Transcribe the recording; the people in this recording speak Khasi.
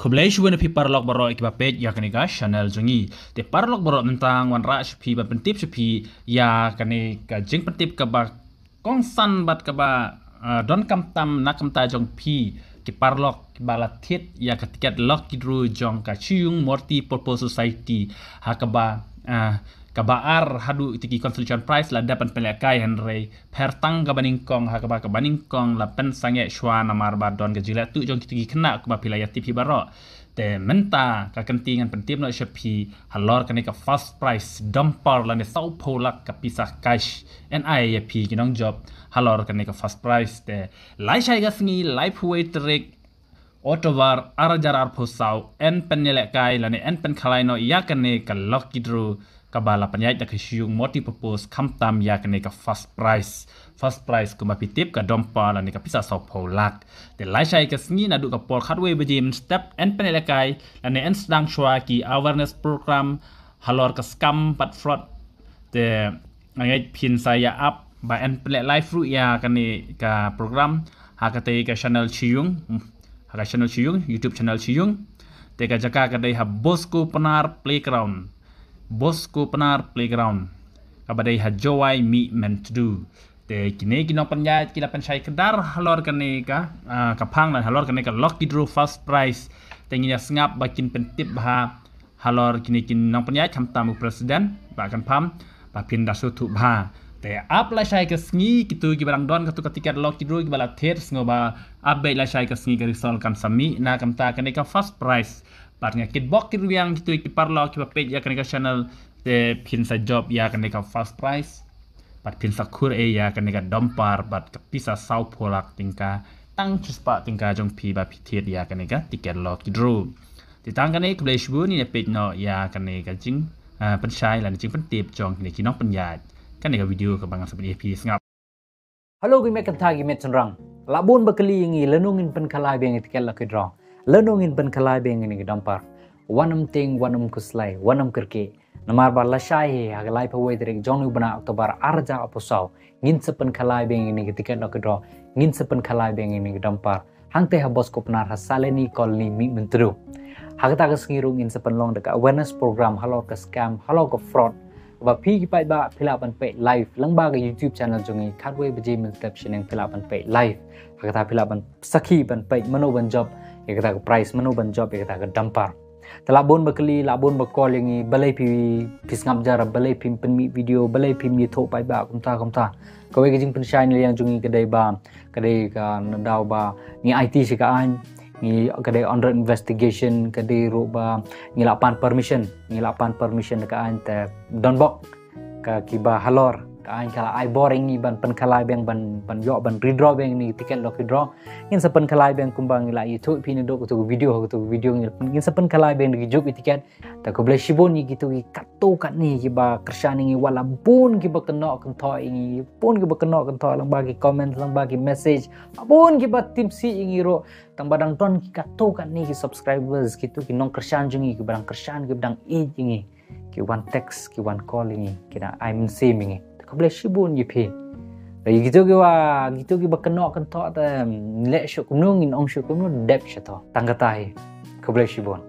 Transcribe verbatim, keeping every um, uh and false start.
Khublei shibun ïa phi paralok baroh kiba peit ïa kane ka channel jong ngi. Te paralok baroh, mynta ngan wanrah sha phi ban pyntip sha phi ïa kane ka jingpyntip kaba kongsan bad kaba, ah, donkam tam na ka bynta jong phi ki paralok kiba la thied ïa ka tiket lucky draw jong ka Shiyung Multi Purpose Society, ha kaba, ah, kaba ar haduh kito ki consolation prize la dep ban pynlehkai, hynrei pher tang kaba nyngkong, ha kaba kaba nyngkong la pynsangeh shuwa namar ba don ka jingleh tuh jong kito ki khynnah, kaba phi la ïatip hi baroh. Te mynta ka kynti ngan pyntip noh sha phi halor kane ka first prize dumper lane sawphew lak ka pisa cash, yn ai ïa phi ki nongjop halor kane ka first prize. Te lashai ka sngi laiphew wei tarik October ar hajar arphew saw yn pynïalehkai lane yn pynkhalai noh ïa kane ka lucky draw kaba la pynïaid da ka Shiyung Multi Purpose, khamtam ïa kane ka first prize. First prize kumba phi tip ka dumper lane ka pisa sawphew lak. Te lashai ka sngi naduh ka por khatwei baje mynstep yn pynïalehkai lane yn sdang shuwa ki awareness program halor ka scam bad fraud. Te nga ngeit phin sa ïa ap ba yn pynleh live ruh ïa kane ka program ha katei ka channel Shiyung, ha ka channel Shiyung, YouTube channel Shiyung. Te ka jaka ka dei ha Bosco Pnar Playground. Bosco Pnar Playground, kaba dei ha Jowai Mihmyntdu. Te kine ki nongpynïaid ki la pynshai kdar halor kane ka, ah, ka phang lane halor kane ka lucky draw first prize. Te ngin ïa sngap ba kin pyntip bha halor kine ki nongpynïaid, khamtam u president, Bah Kynpham, ba phin da sngewthuh bha. Te ap lashai ka sngi kito kiba dang don kato ka tiket lucky draw kiba la thied, sngewbha ap beit, lashai ka sngi ka result kan sa mih na ka bynta kane ka first prize. Bad nga kitbok kitrwiang kito ki paralok kiba peit ïa kane ka channel, te phin sa jop ïa kane ka first prize bad phin sa khur ei ïa kane ka dumper bad ka pisa sawphew lak tyngka, tang shispah tyngka jong phi ba phi thied ïa kane ka tiket lucky draw. Te tang kane, khublei shibun, ngin ïa peit noh ïa kane ka jing, ah, pynshai lane jingpyntip jong kine ki nongpynïaid. Kane ka video kaba ngan sa pyni ïa phi, sngap. Hello ki met kynthei ki met shynrang. La bun ba kylli ïa ngi lano ngin pynkhalai biang ïa tiket lucky draw, lano ngin pynkhalai biang ïa kane ka dumper. Wat nym tieng, wat nym khuslai, wat nym kyrkieh. Namar ba lashai hi ha ka laiphew wei tarik jong u bnai October ar hajar arphew saw ngin sa pynkhalai biang ïa kane ka tiket lucky draw, ngin sa pynkhalai biang ïa kane ka dumper. Hangtei ha Bosco Pnar ha Saleni Colony Mihmyntdu. Ha kata ka sngi ruh ngin sa pynlong da ka awareness program halor ka scam, halor ka fraud. Ba phi ki paidbah phi lah ban peit live lyngba ka YouTube channel jong ngi, khatwei baje mynstep shaneng phi lah ban peit live. Ha kata phi lah ban sakhi ban peit mano ban jop ïa kata ka prize, mano ban jop ïa kata ka dumper. Te la bun ba kylli, la bun ba call ïa ngi, balei phi, phi sngap jar, balei phim pynmih video, balei phim ïathuh paidbah kumta kumta. Kawei ka jingpynshai na liang jong ngi ka dei ba, ka dei ka na daw ba ngi aiti sha ka aiñ, ngi ka dei under investigation, ka dei ruh ba ngi la pan permission, ngi la pan permission da ka aiñ, te donbok ka kiba halor ka aiñ ka la ai bor ïa ngi ban pynkhalai biang, ban, ban ïoh ban redraw biang ïa kane ka tiket lucky draw. Ngin sa pynkhalai biang kumba ngi la ïathuh ïa phi naduh kato ka video, kato ka video ngin, ngin sa pynkhalai biang da ki juh ki tiket. Te khublei shibun ïa kito ki katto katne kiba kyrshan ïa ngi, wat la bun kiba kynnoh kynthoh ïa ngi, bun kiba kynnoh kynthoh lyngba ki comment, lyngba ki message, bun kiba tim sih ïa ngi ruh. Tang ba dang don ki katto katne ki subscribers, kito ki nongkyrshan jong ngi kiba dang kyrshan, kiba dang ïeit ïa ngi, ki wan text, ki wan call ïa ngi, ki dang ai mynsiem ïa ngi. Te khublei shibun ïa phi. Te ïa kito kiwa, kito kiba kynnoh kynthoh te, mm, leh shuh kumno, ngin ong shuh kumno, dep shuh to. Tang kata hi. Khublei shibun.